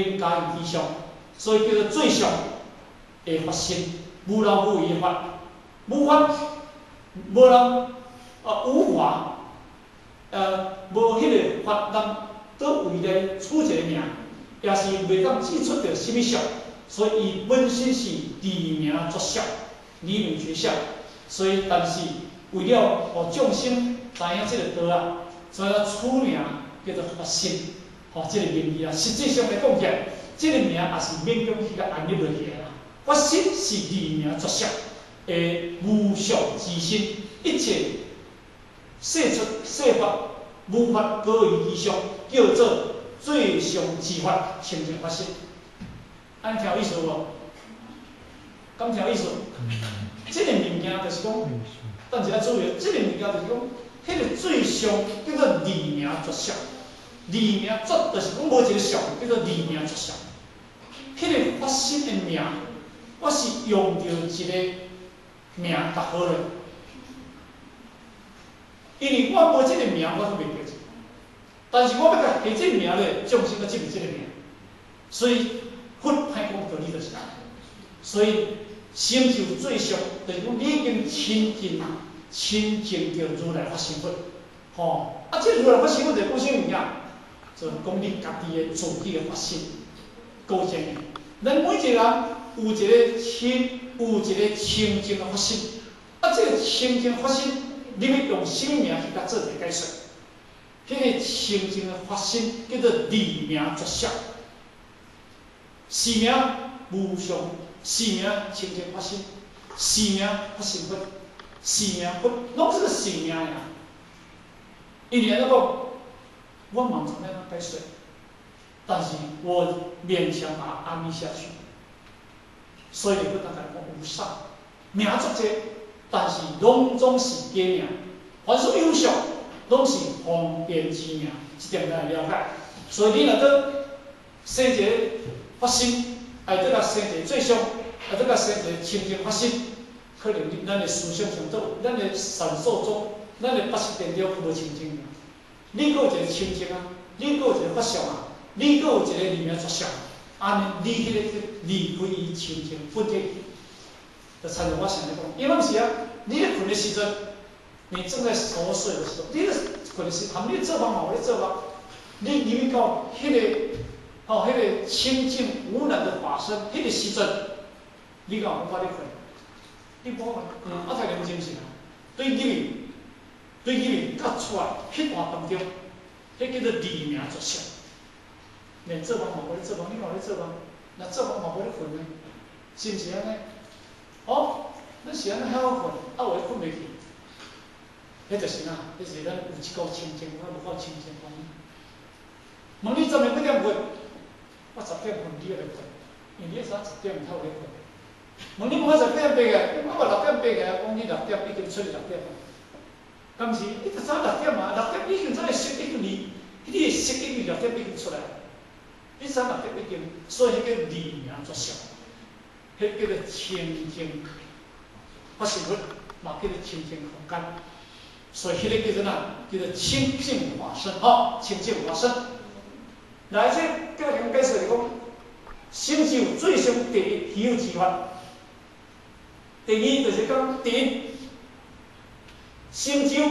能加以其相，所以叫做最上的法身，無漏無遺的法，無法無人啊無法，無彼个法人佗位來取一个名，也是袂當指出著啥物相，所以伊本身是離名絕相，離名絕相。所以，但是為了予眾生知影這个道啊，所以取名叫做法身，吼，這个名字啊，實際上來講起來，這个名也是勉強去共安立落去的啦。法身是離名絕相的無相之身，一切世出世法無法高於其相，叫做最上之法，清淨法身。按呢聽有意思無？敢聽有意思？這个物件就是講，等一下注意，這个物件就是講，彼个最上叫做離名絕相，離名絕就是講無一个相，叫做離名絕相。彼个法身的名，我是用著一个名共號落，因為我無這个名，我都袂記住。但是我欲共下這个名咧，眾生閣執著這个名，所以佛歹講道理就是按呢，所以成就最上，就是講你已經親近、親近著如來法身佛，吼！啊，這如來法身佛就是講啥物件？就是講你家己的自己的法身，高淨的。咱每一個人有一个清，有一个清淨的法身，啊，這个清淨法身，你欲用啥物名去共做一个解說？彼个清淨的法身叫做離名絕相，是名無上，是名清淨法身，是名法身佛，是名佛，攏是個是名爾。因為按怎講，我嘛毋知影按怎解說，但是我勉強把它安立下去。所以你不單單講無上名足濟，但是攏總是假名，凡所有相，攏是方便之名，這點咱會了解。所以你若閣生一个法身，愛閣共生一个最上，愛閣共生一个清淨法身，可能你咱的思想上都，咱的善數中，咱的八識田中無清淨。你閣有一个清淨啊，你閣有一个法相啊，你閣有一個離名絕相，按呢你彼個離開伊清淨本體，就親像我先咧講，因為毋是啊，你咧睏的時陣，你正在熟睡的時候，你咧睏的時，含你做夢嘛有咧做夢，你入去到彼个，吼，彼个清淨無染的法身，彼个時陣，你敢有感覺咧睏？你無睏，啊，太認真是啊，對入去，對入去佮出來，彼段當中，彼叫做離名絕相。連做夢嘛無咧做夢，你敢有咧做夢？若做夢嘛無咧睏呢？是毋是按呢？哦，咱是按呢曉睏，啊有的睏袂去，彼就是啥？彼是咱有一股清淨，我無夠清淨原因。問你昨暝幾點睏？我10點睏，你猶未睏，因為你早10點才有咧睏。問你問我10點爬起來，我嘛6點爬起來，講你六點已經出去六點啊。敢是？你就早六點啊，六點已經早會識已經離，你的識已經六點已經出來。你早六點已經，所以彼叫離名絕相，彼叫做清淨法身佛，嘛叫做清淨空間。所以彼个叫做哪？叫做清淨法身，吼，清淨法身。來，這叫人解釋是講，成就最上第一稀有之法。第二就是講，第一成就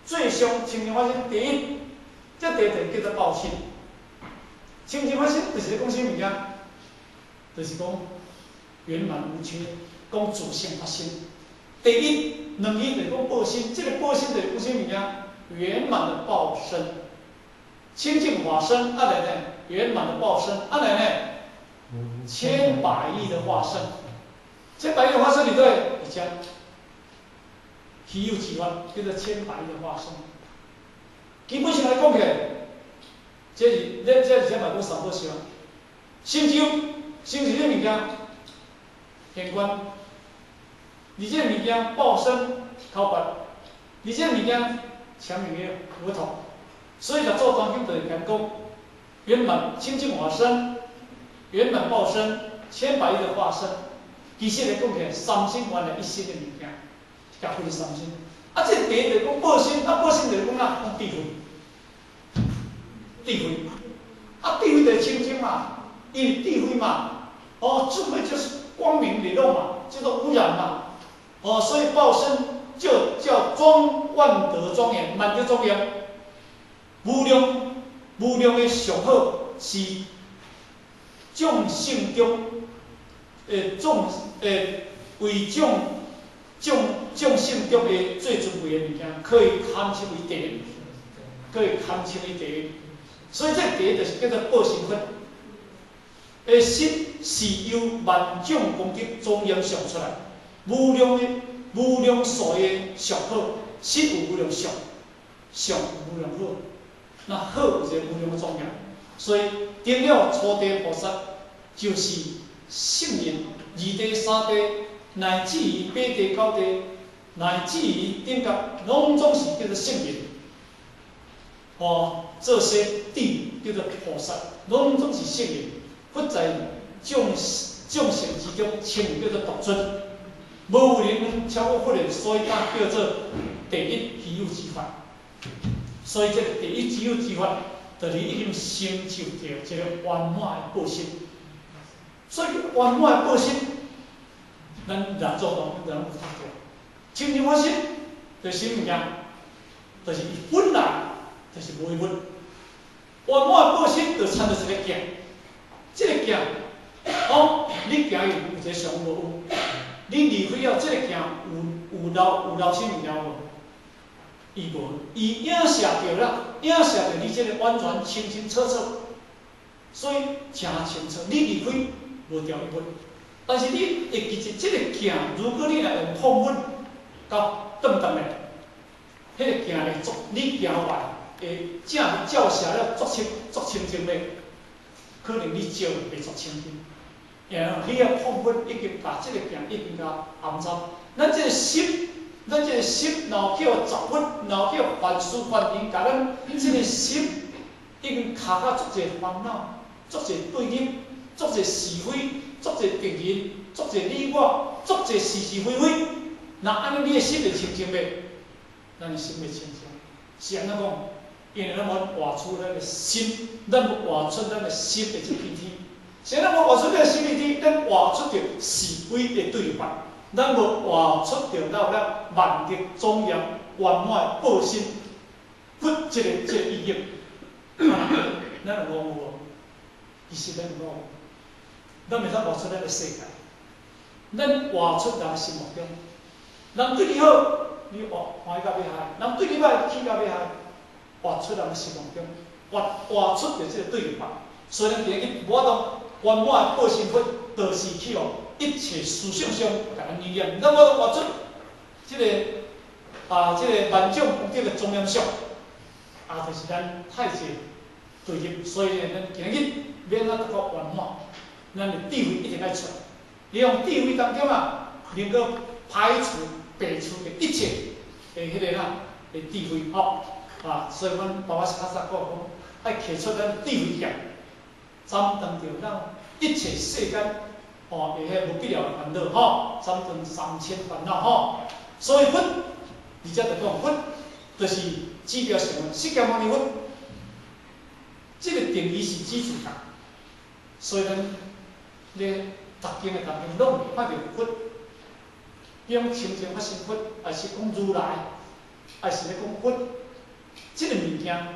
最上清淨法身，第一，這第一個叫做報身。清淨法身就是咧講啥物件？就是講圓滿無缺，講自性法身。第一，兩義就是講報身，這個報身就是講啥物件？圓滿的報身，清淨法身，啊來呢？圓滿的報身，啊來呢？千百億的化身，千百億的化身，你對？你講，稀有之法叫做千百億的化身。基本上來講起來，這是咱這是啥嘛講三寶燒，成就成就這物件，玄關，你這個物件報身口白，你這個物件強明的佛陀，所以六祖壇經就是講講圓滿清淨法身，圓滿報身，千百億的化身，其實來講起來，三身原來一身的物件，共分三身。啊，這第一就是講報身，啊報身就是講哪？講智慧，智慧。啊，智慧就是清淨嘛。嘛，伊是智慧嘛，哦，智慧就是光明磊落嘛，叫做無染嘛，哦，所以報身就叫莊萬德莊嚴，萬德莊嚴，無量無量的上好是眾聖中，眾為眾眾眾聖中的最尊貴的物件，可以堪稱為第一，可以堪稱為第一。所以這個第一就是叫做報身佛。的身是由萬種功德莊嚴相出來，無量的無量數的上好，身有無量相，相有無量好，那好有一個無量的莊嚴。所以頂了初地菩薩就是聖人，二地、三地，乃至於八地、九地，乃至於頂覺，攏總是叫做聖人。哦，這些地叫做菩薩，攏總是聖人。佛在眾眾聖之中，稱為叫做獨尊，無有人能超過佛的，所以才叫做第一希有之法。所以這個第一希有之法，就是已經成就著一個圓滿的報身。所以圓滿的報身，咱六祖當咱有讀著。清淨法身，就是啥物件？就是伊本來就是無異物。圓滿的報身，就親像一個鏡。這個鏡，哦，你行去有一個相無有？你離開了這個鏡有留啥物件無？伊無，伊影射著啦，影射著你這個完全清清楚楚，所以誠清楚。你離開無掉一物，但是你會記得這個鏡，如果你若用礦粉佮斷斷的，彼個鏡會足，你行外會正照射了足清足清淨的。可能你照袂足清淨，然後彼個礦粉已經共這個鏡已經共骯髒。咱這個心，咱這個心，若去予雜物，若去予凡事凡人，共咱這個心已經卡甲足濟煩惱，足濟對立，足濟是非，足濟敵人，足濟你我，足濟是是非非。若按呢，你的心會清淨袂？咱的心袂清淨，是按怎講？因為咱無活出咱的心，咱無活出咱的心的這片天。是咱無活出這個心的天，咱活出著是非的對法，咱無活出著到咱萬德莊嚴圓滿報身佛這個意境。咱有講有無？其實咱有講，咱袂當活出咱的世界，咱活出人心目中。人對你好，你活歡喜到欲害；人對你歹，氣到欲害。活出人心目中，活出著這個對法。所以咱今日無法度圓滿的報身佛，就是去予一切思想上共咱凝練。咱無法度活出這個啊，這個萬種功德的莊嚴相，啊，就是咱太濟對立。所以呢，咱今日欲按怎得到圓滿，咱的智慧一定愛出來。利用智慧當中啊，能夠排除、排除的一切的彼個啦的智慧吼。啊，所以阮爸爸是較早講講，愛提出咱智慧劍，斬斷著咱一切世間哦，的彼無必要的煩惱吼，斬斷三千煩惱吼。所以佛，而且就講佛，就是指標性的釋迦牟尼佛，這個定義是指自覺。所以咱咧讀經的當中，攏會看著佛，比如清淨法身佛，還是講如來，還是咧講佛。這個物件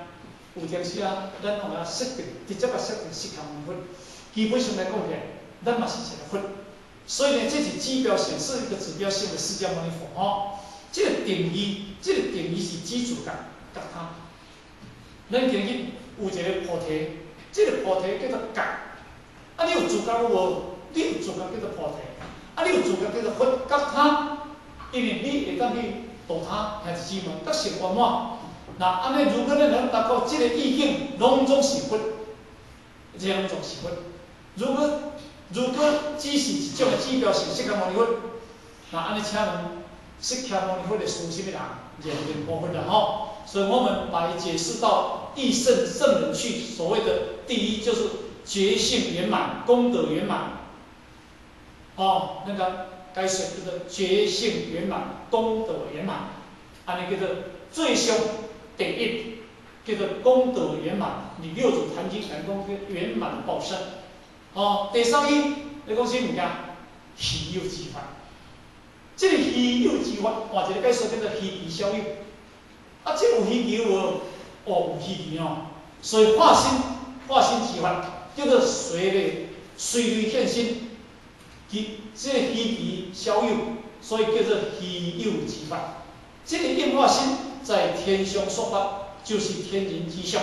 有陣時啊，咱攏會設定，直接共設定釋迦牟尼佛。基本上來講起來，咱嘛是一個佛。所以呢，這是指標性，是一個指標性的釋迦牟尼佛吼。這個定義，這個定義是指自覺覺他。咱今日有一個菩提，這個菩提叫做覺。啊，你有自覺無？你有自覺叫做菩提。啊，你有自覺叫做佛覺他，因為你會當去度他，兄弟姊妹，得成圓滿。那按呢，如果咱能達到這個意境，攏總是佛，這攏總是佛。如果只是一種的指標性釋迦牟尼佛，那按呢，請問釋迦牟尼佛的屬啥物人？認定部分啦吼。所以我們來解釋到詣聖聖人趣，所謂的第一就是覺性圓滿、功德圓滿。哦，那個解釋叫做覺性圓滿、功德圓滿，按呢叫做最上第一，叫做功德圓滿。你六祖壇經來講，叫圓滿的報身。哦，第三義，你講啥物件？稀有之法。這個稀有之法，換一個解說叫做虛奇小有。啊，這有虛奇無？哦，有虛奇哦。所以化身，化身之法叫做隨類隨類現身，其這個虛奇小有，所以叫做稀有之法。這個應化身在天上說法，就是天人之相，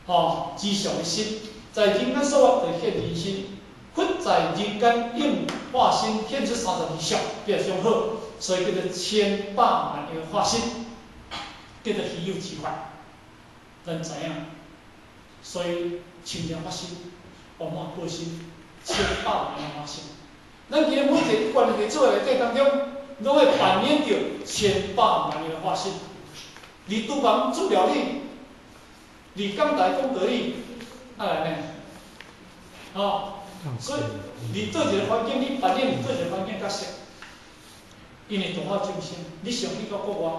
吼，之上的心，在人間說法就現人身。佛在人間應化身現出三十二相，變上好，所以叫做千百萬個化身，叫做稀有之法。咱知影，所以清淨法身、圓滿報身、千百萬個化身。咱今日每一個關係做內底當中，攏會扮演著千百萬個化身。佇廚房煮料理，佇講台講道理，啊來呢？吼，所以你對一個環境，你扮演你對一個環境角色，因為度化眾生，你上去到國外，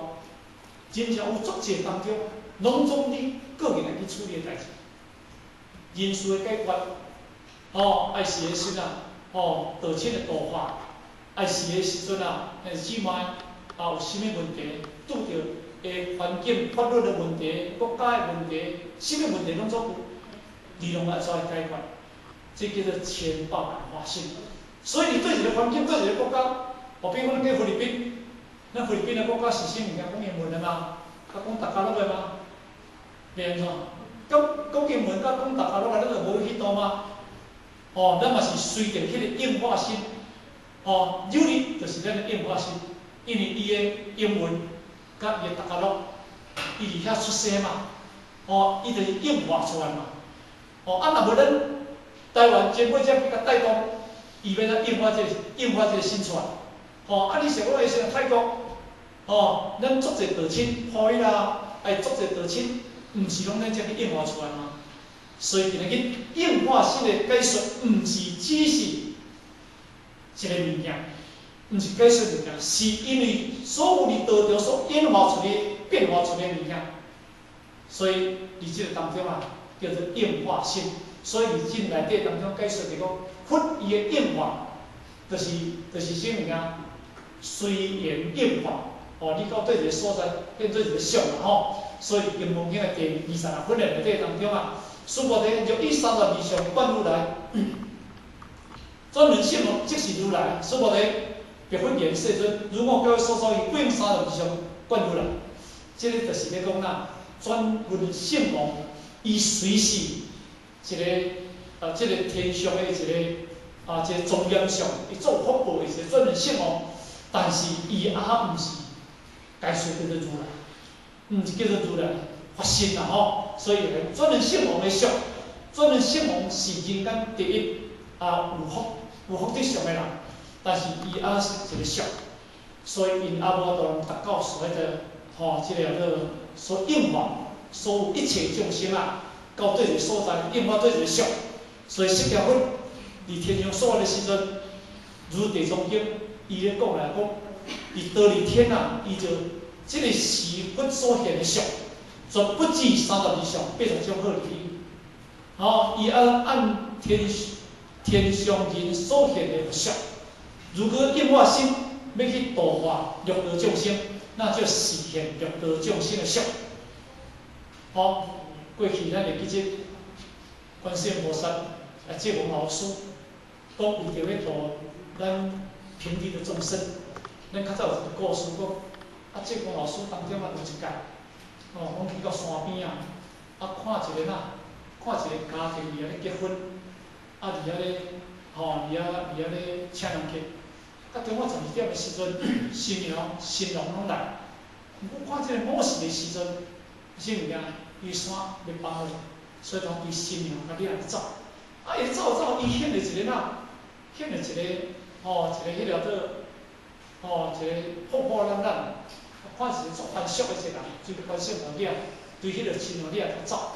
真正有足濟當中，攏總你個人來去處理的代誌，人事的解決，吼，愛時的時啊，吼，道親的度化，愛時的時陣啊，姊妹啊有啥物問題，拄著的環境、法律的問題、國家的問題，啥物問題攏總有，你攏愛做來解決，這叫做千百萬化身。所以你對一個環境、對一個國家，哦，比如講咱去菲律賓，咱菲律賓的國家是啥物件？講英文的嗎？佮講達加祿的嗎？袂按怎？講講英文佮講達加祿的，咱就無彼度嗎？哦，咱嘛是隨著彼個應化身，哦，有哩就是咱的應化身，因為伊的英文佮伊的達加祿，伊佇遐出生嘛，哦，伊就是應化出來嘛。哦，啊，若無咱台灣前尾才去共帶動，伊欲怎應化這個應化這個身出來？吼，啊，你想講的時陣泰國，吼，咱足濟道親，予伊啦，愛足濟道親，毋是攏咱才去應化出來嗎？所以今日應化身的解說，毋是只是一個物件，毋是解說物件，是因為所有佇道場所演化出來、變化出來的物件，所以佇這個當中啊，叫做應化身。所以佇經內底當中解說就講，佛伊的應化，就是啥物件？隨緣應化。哦，你到對一個所在變做一個相啦吼。所以金剛經的第26分的內底當中啊，須菩提若以三十二相觀如來，轉輪聖王即是如來。須菩提，白佛言：世尊，如我教所說，伊故用三十二相觀如來。這個就是咧講啦，轉輪聖王，伊隨是一個啊，這個天上的一個啊，一個莊嚴相，伊做福報的一個轉輪聖王，但是伊也毋是該說叫做如來，毋是叫做如來法身啦吼。所以轉輪聖王的相，轉輪聖王是人間第一啊有福有福德相的人，但是伊也是一個相，所以𪜶也無法度達到所謂的吼，這個叫做所應化所有一切眾生啊，到對一個所在應化對一個相，所以釋迦佛佇天上說法的時陣，如地藏經伊咧講來講，佇忉利天啊，伊就這個是佛所現的相，絕不止三十二相，80種好利。吼，伊按按天天上人所現的佛相，如果應化身欲去度化六道眾生，那就示現六道眾生的相。吼，過去咱會記得觀世音菩薩來借文老師，講為著欲度咱平地的眾生，咱較早有一個故事講，啊，這文老師當中啊有一屆，哦，講去到山邊啊，啊，看一個哪，看一個家庭佇遐咧結婚，啊，佇遐咧，吼，佇遐咧請人客，啊，中午12點的時陣，新娘新郎攏來，毋過看這個某婿的時陣，啥物件？伊衫欲放落，所以講伊新娘共掠走，啊，伊走走，伊現了一個哪？現了一個，吼，一個彼個做，吼，一個破破爛爛，看是足凡俗的一個人，對觀世音掠，對彼個新娘掠走。